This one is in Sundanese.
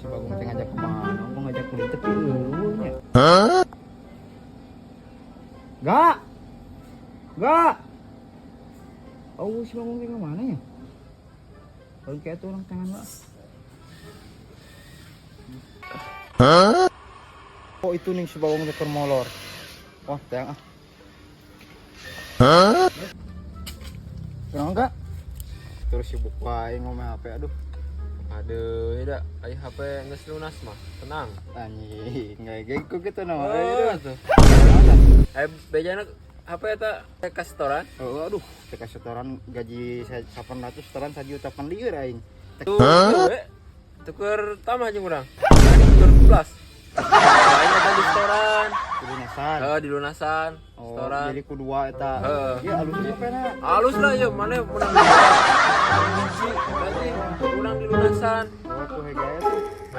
Si Bagong teh ngajak kemana? Gua ngajak kulit tapi eueuh nya. Gak. Gak. Oh, si Bagong teh kemana ya? Kalau kayak tuh orang tangan lah. Oh, itu nih si Bagong teh keur molor. Wah, teang ah. Kenapa enggak? Terus sibuk wae ngomong HP, aduh. Aduh, ya dah, ai HP geus lunas mah, tenang. Anjing, nggak kayak gitu nama. Oh, tuh. Eh, bejana HP eta ka setoran? Oh, aduh, teka setoran gaji saya 800, setoran 1 juta pan lieur aing. Tuh, we. Tuker tambah jeung urang. Tuker plus. Lain eta di setoran. Dilunasan. Heeh, dilunasan. Oh, Setoran. jadi ku dua eta. Heeh. Ya alus apa na? Halus lah ya, mana menang dua. Hiji, berarti urang dilunasan. Oh, tuh hega